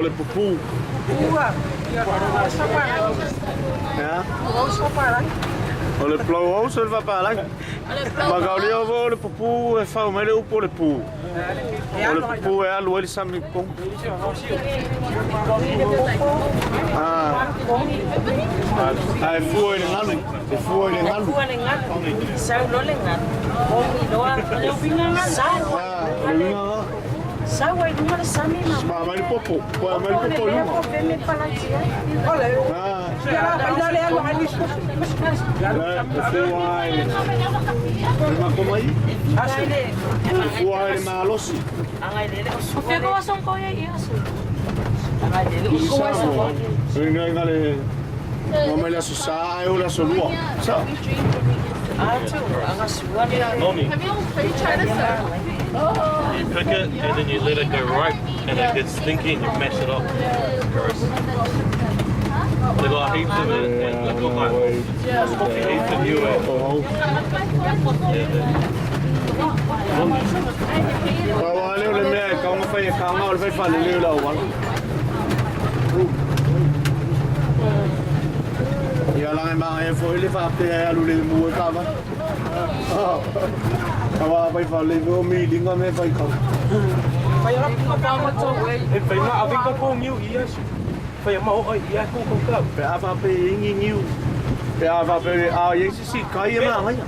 O le pupu. O le blowholes o le faapalagi. Makaulia foi o le pupu e fau mai le upu o le pu. O le pupu e alu ai le sami i totonu. Ah. Ae fua i le galu. E fua i le galu. Fua le galu. Sau loa le galu. Ogi loa. Sau. Ah, o le uiga lena. Sau ai luga le sami ma. Ma mai le popo. Pua mai le popo i luga. Ah. E fua ai le makomai. E fua ai le malosi. Inga le ma mai le aso sa ai o le aso lua. Sa. Noni. Have you all tried this? You pick it and then you let it go ripe and it gets stinky and you mash it up. Gross. They got heaps of it and they got like heaps of you eh? Oh. Pau lava lea o le mea e taumafai e kaga o le fai faalelei o le auala. Ia laga e magaia foi le faapea e alu lemu ai taavale. Aua a fai faalelei foi o miliga mea e fai kau. Pe a faapea e i ai ni niu, pe a faapea a i ai se isi kai e magaia.